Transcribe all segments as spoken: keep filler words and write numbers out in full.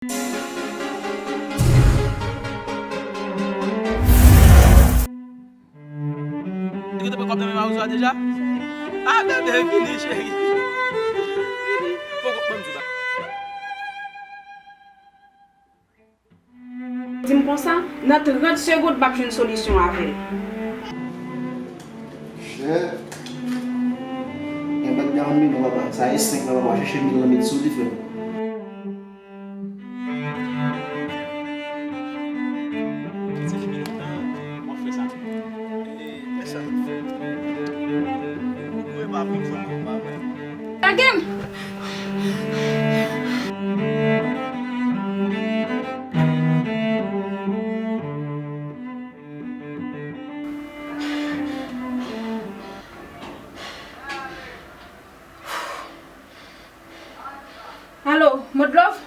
Ou te pran kòb nan men mari w a deja? Ah, bebe, vini, cheri. Poko, ban m di w bagay. Di m konsa, nan trant segonn, m ap jwenn solisyon avè l. Chè. Gen bèt garan mi non, papa. Sa e senk la, papa. Chèche mil lan met sou li, frè m. Sa fè lontan w ap fè sa. E, e sa nou fè. Ou, ou, ou, e pa vre, ou pa vre. Lage m! Alo, Modlove?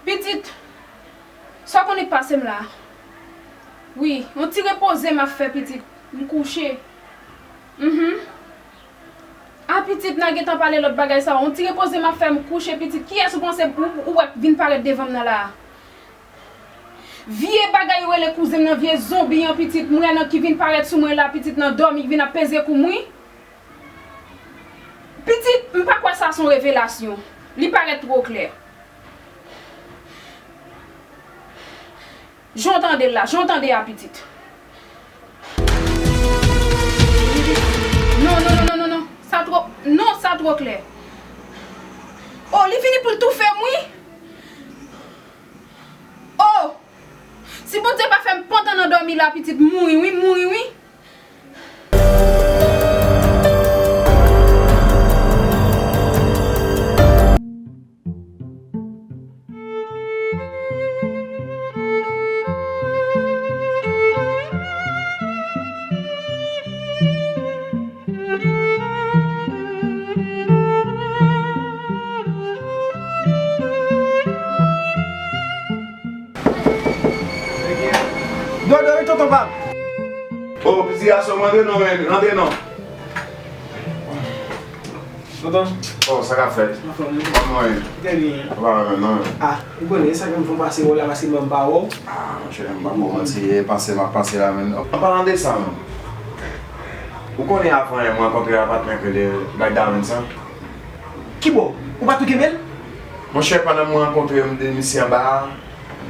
Pitit, sa w konnen k pase m la? Wi, yon ti repoze m ap fè, pitit. M kouche. Mhm. A, pitit, n a gentan pale lòt bagay sa yo. Yon ti repoze m ap fè, m kouche, pitit. Kiyès ou panse ou, ou wè k vin parèt devan m nan la a? Vye bagay yo rele kouzen m nan, vye zonbi an, pitit. M wè nan ki vin parèt sou mwen la, pitit, nan dòmi, k vin ap peze kou m, wi. Pitit, m pa kwè sa se yon revelasyon. Li parèt twò klè. Jan w tande l la, jan w tande a, pitit. Non, non, non, non, non, non. Sa twò, non, sa twò klè. Oh, li vini pou l toufe m, wi. Oh! Si Bondye pa fè m pantan nan dòmi la, pitit, m mouri, wi, m mouri, wi. Dodo, wi, tonton pa m. O, pitit gason m, rantre non, men, rantre non. Tonton. O, sa k ap fèt? Anfòm, wi. Kòman w ye? Trè byen. Ou pa wè menm non, men. A, ou konnen, sa k fè m fè w pase wè w la, paske m pa wè w. A, monchè, m pa ko manti, e panse m ap panse la, men. An palan de sa, men, ou konnen avan yè m rankontre apatman ke de bay Darwin sa? Ki bò? Ou pa tou kenbe l? Monchè, pandan m rankontre m de misye anba a,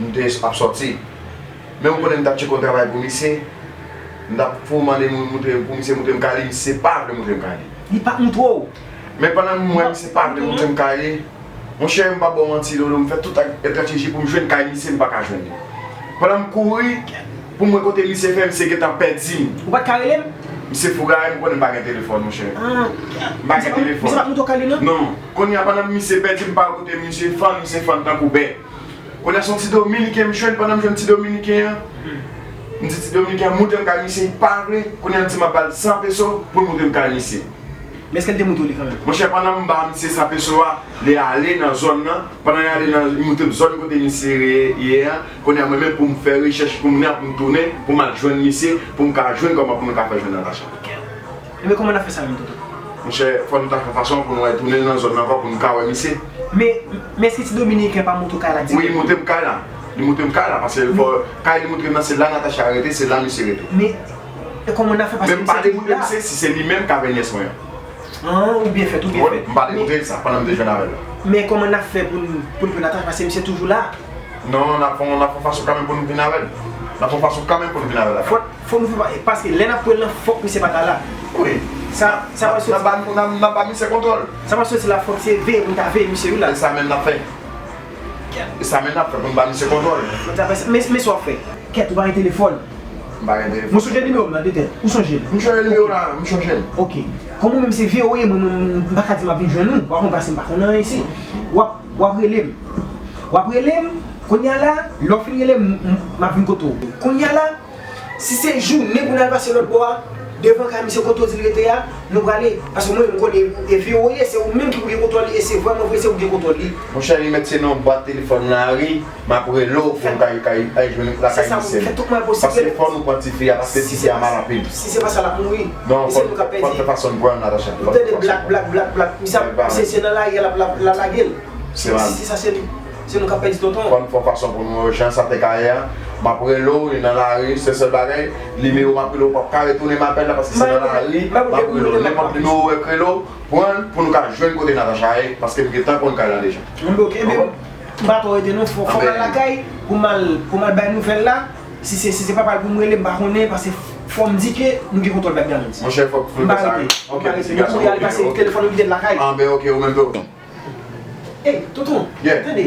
m te ap sòti. Men ou konnen m t ap tcheke yon travay pou misye. M t ap fou mande moun moutre pou misye moutre m kay li, misye pa vle moutre m kay li. Li pa t moutre w? Men pandan m wè misye pa vle moutre m kay li, monchè, m p ap ba w manti, Lolo, m fè tout estrateji pou m jwenn kay misye, m pa ka jwenn li. Pandan m kouri pou m wè kote misye fè, misye gentan pèdi m. Ou pa t ka rele m? Misye fou gade m, konnen m pa gen telefòn, monchè. M pa gen telefòn. Misye pa t moutre w kay li, non? Non. Kounye a, pandan misye pèdi m, m pa wè kote misye fann, misye fann tankou bèt. Kounye a, se yon ti Dominiken m jwenn, pandan m jwenn ti Dominiken an, m di ti Dominiken an moutre m kay misye, li pa vle. Kounye a, m di m ap ba l san peso pou l moutre m kay misye. Men èske l te moutre w li kanmenm? Monchè, pandan m ba misye san peso a, li ale nan zòn nan. Pandan li ale nan, li moutre m zòn kote misye ye, ye a. Kounye a, mwen menm pou m fè rechèch pou m nan, pou m tounen, pou m al jwenn misye, pou m ka jwenn kòman pou mwen ka fè jwenn Natacha. Ebyen, kòman n ap fè sa menm, tonton? Monchè, fò nou ta fè fason pou nou al tounen nan zòn nan ankò pou nou ka wè misye. Men, men èske ti Dominiken pa moutre w kay la dirèk? Wi, li moutre m kay la. Li moutre m kay la, paske fò, kay li moutre m nan, se la Natacha rete, se la misye rete. Men, e kòman n ap fè, paske misye toujou la? Men m pa te moutre misye, si se li menm k avè nyès mwen an. An, ou byen fèt, ou byen fèt. Wi, m pa te moutre l sa, pandan m te jwenn avè l la. Men kòman n ap fè pou n, pou n jwenn Natacha, paske misye toujou la? Non, n ap fè, n ap fè fason kanmenm pou nou vin avè l. N ap fè fason kanmenm pou nou vin avè l la. Fò, fò nou fè pa, paske lè n ap pran l lan, fòk misye pa ta la. Wi. Sa, sa va soti. N ap ba, n ap, n ap ba misye kontwòl. Sa va soti la, fòk se veye pou n ta veye misye, wi, la. E sa menm n ap fè. E sa menm n ap fè pou n ba misye kontwòl. Men, men sa w ap fè. Kèt, ou pa gen telefòn. M pa gen telefòn. Mwen sonje nimewo m nan de tèt. Ou sonje l? M sonje nimewo la, m sonje l. Ok. Kòm ou menm se vye ou ye, mwen, mwen, mwen, m pa ka di m ap vin jwenn ou. W ap konn pase m pa konn anyen isi. W ap, w ap rele m. W ap rele m. Kounye a la, lè w fin rele m, m, m ap vin kote w. Kounye a la, si se jounen pou n al pase lòt bò a, devan kay misye kote w di l rete a, nou prale. Paske mwen, m konnen e vye ou ye, se ou menm ki pou gen kontwòl li, e se vrèman vre, se ou ki gen kontwòl li. Monchè, li mèt se nan bwat telefòn lari. M ap rele w pou m ka, ka al jwenn lakay misye. Se sa, fè tout mwayen posib. Paske fò nou pran tifi a, paske tifi a mal anpil. Si se pa sa, l ap mouri. Non, fò n fè fason n pran Natacha. Ou tande blak, blak, blak, blak. Misye, misye se nan lari a l ap, l ap, l ap lage l. Se mal. Si, si sa se li. Se nou k ap pèdi tonton. Fò n fè yon fason pou nou wè jan sa te ka ye a. M ap rele w, li nan lari, se sèl bagay. Nimewo m ap rele w, w p ap ka retounen m apèl la, paske se nan lari, m ap rele w. Nenpòt nimewo w wè k rele w, pran l pou nou ka jwenn kote Natacha ye, paske m gentan konn kay la deja. Bon, ok, ebyen, m pa twò rete non, fò, fò m al lakay, pou m al, pou m al bay nouvèl la. Si se, si se papa l pou m rele, m pa konnen, paske fò m di ke nou gen kontwòl blag nan men. Monchè, fòk nou fè sa, wi. Ok, m pa rete. Yon kounye a li pase telefòn li kite l lakay. Anben, ok, ou menm tou. Ey, tonton, tande.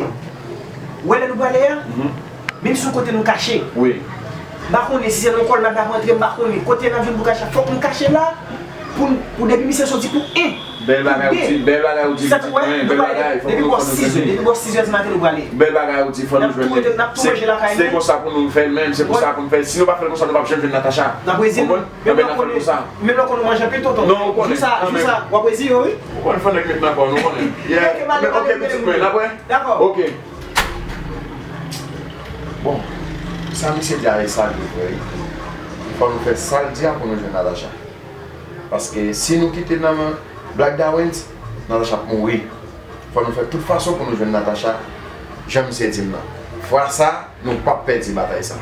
Ou wè lè nou prale a? Menm si yon kote nou kache. M pa konnen si se nan kòl n ap rantre, m pa konnen. Kote n ap jwenn pou kache a, fòk nou kache la. Pou, pou depi misye soti pou en. Bèl bagay ou di, bèl bagay ou di. Sa tou wè, nou prale depi bò sizè, depi bò sizè di maten nou prale. Bèl bagay ou di, fò nou jwenn li. N ap tou rete, n ap tou manje lakay nou. Se konsa pou nou fè l menm, se konsa pou nou fè l. Si nou pa fè l konsa, nou p ap janm jwenn Natacha. N ap rezi. Konprann? Menm lè w konnen, menm lè w konnen w manje anpil tonton. Non, ou konnen. Jou sa, jou sa, w ap rezi yo, wi. Ou konn fè nèg met nan kò, nou konnen. Yeah. Men ok, pitit mwen, n ap wè. Dakò. Ok. Bon, sa misye di a e sa l ye vre, wi. Fò nou fè sa l di a pou nou jwenn Natacha. Paske si nou kite nan men Black Dawens, Natacha ap mouri. Fò nou fè tout fason pou nou jwenn Natacha, jan misye di m nan. Fwa sa, nou p ap pèdi batay sa.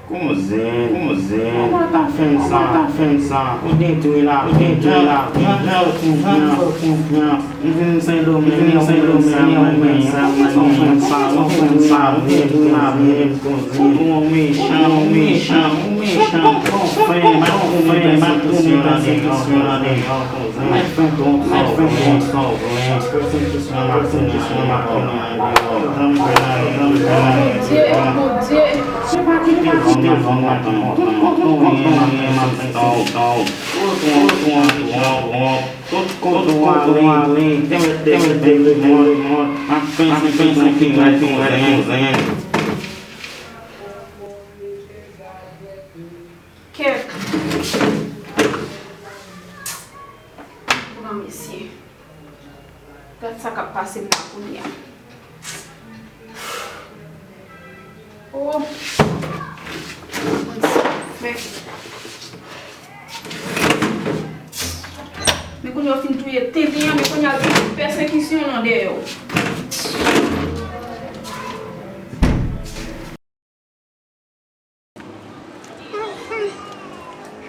Kouzen, kouzen, kòman ta fè m sa, kòman ta fè m sa? Ou detwi lavi, ou detwi lavi, m fè w konfyans, m fè w konfyans. M vin Sendomeng, m vin Sendomeng, ou menm sa, ou menm sa, ou menm sa, ou detwi lavi m, kouzen. Ou mechan, ou mechan, ou mechan. Ou fen, m ap tounen pèsekisyon an devan, kouzen. M ap fè w konn sa w vle, sa w vle. Pèsekisyon m ap tounen an devan. Bondye, Bondye. Se pa kite, kite van maten kontan. Tout kote w ye, m ap tann w. Tout kote w ale, te mete de mòn. M ap fè senk pi gran kouzen. Kèt. Granmesi. Gad sa k ap pase m la kounye a. Oh. Men, men kounye a w fin touye tenten an, men kounye a l gen pèsekisyon nan dèyè w.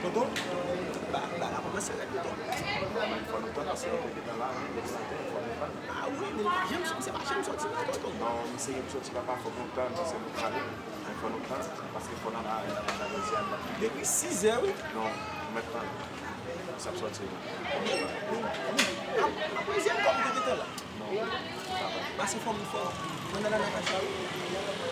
Tonton, ba, ba la kòmanse rèd, tonton. Fò nou tann, paske nou te gentan la, wi, depi maten, fò nou tann. Ah wi, men li pa janm, misye pa janm sòti non, tonton. Non, misye sòti papa, fò nou tann, paske nou prale. Men fò nou tann, paske fò n al a, a Lwizyàn. Depi sizè, wi. Non, nou mèt tann. Sa ap sòti, wi. Apre zyèm kòb de gentan la. Non, sa va. Paske fò m, fò mwen nan la Natacha, wi.